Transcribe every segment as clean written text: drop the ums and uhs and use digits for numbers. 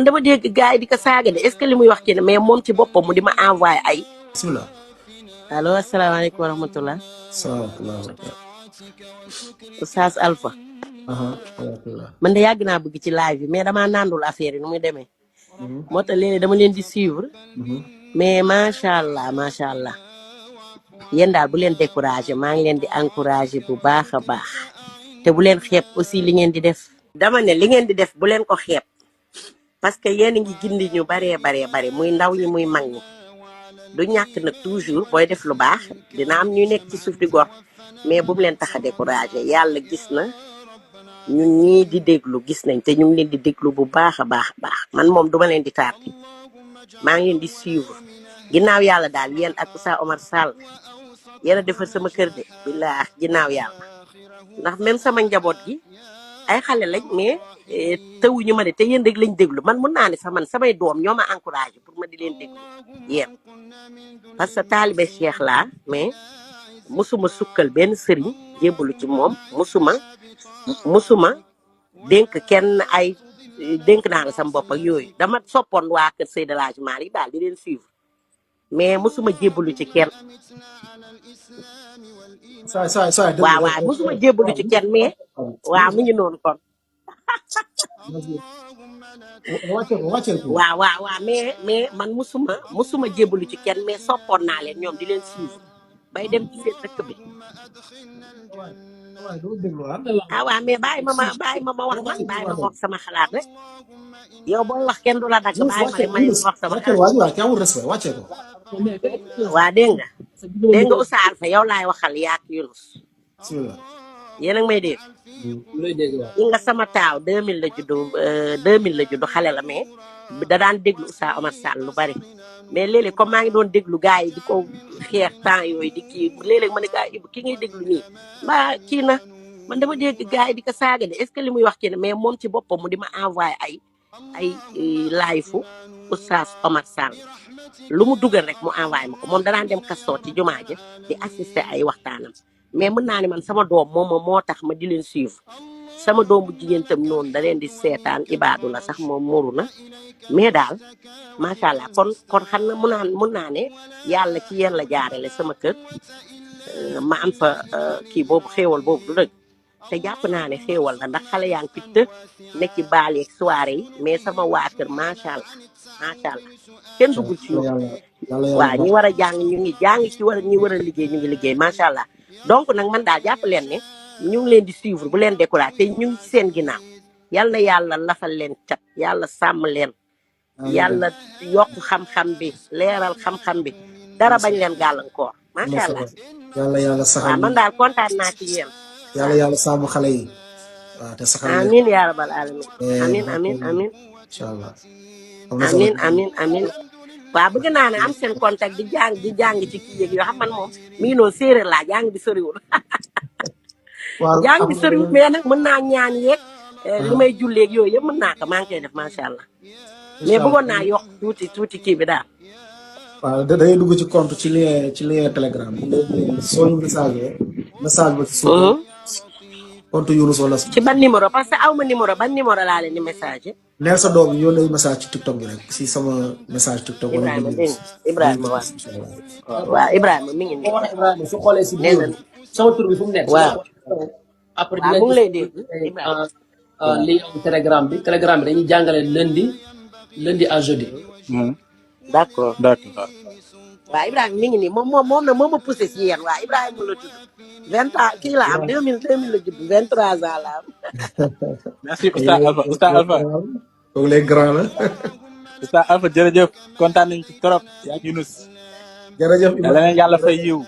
dama dégg gars yi di ko saaga de est-ce que li muy wax ci ne mais moom ci boppam mu di ma envoyé ay. bismillah. allo asalaamaaleykum wa rahmatulah. salaamaaleykum. Oustaz Alpha. man de yàgg naa bëgg ci live bi mais damaa nandul affaire yi nu muy demee. moo tax léegi dama leen di suivre. mais macha allah yéen daal bu leen découragé maa ngi leen di encouragé bu baax a baax. te bu leen xeeb aussi li ngeen di def. dama ne li ngeen di def bu leen ko xeeb. parce que yéen a ngi gindi ñu baree muy ndaw ñi muy mag ñi. du ñàkk nag toujours booy def lu baax dina am ñuy nekk ci suuf di gor mais bu mu leen tax a découragé yàlla gis na ñun ñii di déglu gis nañ te ñu ngi leen di déglu bu baax a baax man moom duma leen di tardé maa ngi leen di suivre ginnaaw yàlla daal yéen ak Oustaz Omar Sall yéen a defar sama kër de billah ginnaaw yàlla ndax même sama njaboot gi ay xale lañ mais tawuñu ma de te yéen rek lañ déglu man mun naa ne sax man samay doom ñoo ma encouragé pour ma di leen déglu yéen parce que taalibe Cheikh laa mais musuma sukkal benn sëriñ jébbalu ci moom musuma dénk kenn ay dénk naa la sama bopp ak yooyu dama soppoon waa kër Seydi El Hadji Malick daal di leen suivre mais musuma jébbalu ci kenn waaw musuma jébbalu ci kenn mais waaw mu ngi noonu kon waaw mais man musuma jébbalu ci kenn mais soppoon naa leen ñoom di leen suivre bay dem ci seen dëkk bi waaw mais bàyyi ma wax man bàyyi ma wax sama xalaat rek yow booy wax kenn du la dagg bàyyi ma wax sama xalaat waa dégg nga Oustaz Alpha yow laay waxal yaak Yunus yéen a ngi may dégg yi nga sama taaw 2000 la juddu xale la mais da daan déglu Oustaz Omar Sall lu bari mais léeg-léeg comme maa ngi doon déglu gars yi di ko xeex temps yooyu di kii léeg-léeg ma ne gars yi ki ngay déglu nii mbaa kii na man dama dégg gars yi di ko saaga de est-ce que li muy wax ci ne mais moom ci boppam mu di ma envoyé ay live Oustaz Omar Sall lu mu dugal rek mu envoyé ma ko moom danaan dem Kastoor ci jumaa ja di assister ay waxtaanam mais mën naa ne man sama doom moom moo tax ma di leen suivre sama doom bu jigéen tam noonu da leen di seetaan ibaadu la sax moom moru na mais daal macha allah kon xam na mun naa ne yàlla ci yéen la jaarale sama kër ma am fa kii boobu xéewal boobu du dëgg te jàpp naa ne xéewal la ndax xale yaa ngi fi të nekk ci baal yeeg soirée yi mais sama waa kër macha allah kenn duggul ci ñoom waaw ñi war a jàng ñu ngi jàng ñi war a liggéey ñu ngi liggéey macha allah donc nag man daal jàpp leen ne ñu ngi leen di suivre bu leen découragé te ñu ngi ci seen ginnaaw yal na yàlla lafal leen cat yàlla sàmm leen yàlla yokk xam-xam bi leeral xam-xam bi dara bañ leen gàllankoor macha allah yàlla saxal waaw man daal kontaan naa ci yéen yàlla sàmm xale yi waaw te saxal amin yaa rabal alamin amin incha allah amin waaw bëgg naa ne am seen contact di jàng ci kii yeeg yoo xam man moom mi ngi noonu séeréer laa jàng bi soriwul jàng bi soriwul mais nag mën naa ñaan yeeg li may julleeg yooyu yëpp mën naa ko maa ngi koy def macha allah mais bëggoon naa yokk tuuti kii bi daal waaw da ngay dugg ci compte ci lien Telegram soo ñu message ba ci suuf compte Yunus wala ci ban numéro parce que aw ma numéro ban numéro laa leen di message neel sa doom yónnee message ci TikTok bi rek si sama message TikTok Ibrahima dégg Ibrahima waaw Ibrahima mi ngi nii Ibrahima su xoolee si biir sama tur bi fu mu nekk waaw après mu ngi lay dégg lii Telegram bi dañuy jàngale lundi à jeudi d'accord waaw Ibrahima mi ngi nii moom na moo ma poussé si yéen waaw Ibrahima la tudd 20 ans kii la am 2000 la judd 23 ans la am. merci Oustaz Alpha kooku les grands la. Oustaz Alpha jërëjëf kontaan nañu ci trop yaa Yunus. jërëjëf yàlla na yàlla fay yiw.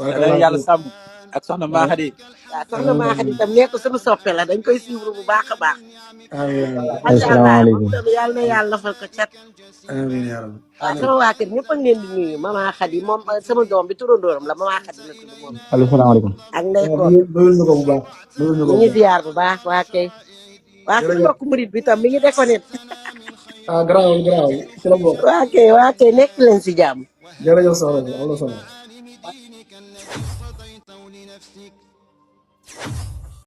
yàlla na yàlla sàmm ak soxna Mahadi. waaw soxna Mahadi tam nekk suñu soppe la dañ koy suivre bu baax a baax. asalaamaaleykum yàlla na yàlla fal ko cat. amiin yaa rabbi. waaw sama waa kër ñëpp a ngi leen di nuyu Mama Khady moom sama doom bi turandooram la Mama Khady la tudd moom. asalaamaaleykum. ak ndey ko nuyul ñu ko bu baax. ñu ngi ziar bu baax waa kay. waa suñu mbokku murit bi tam mi ngi déconnecté. garaawul ci la bokk. waa kay nekk leen si jàmm. jërëjëf soxna si am na solo.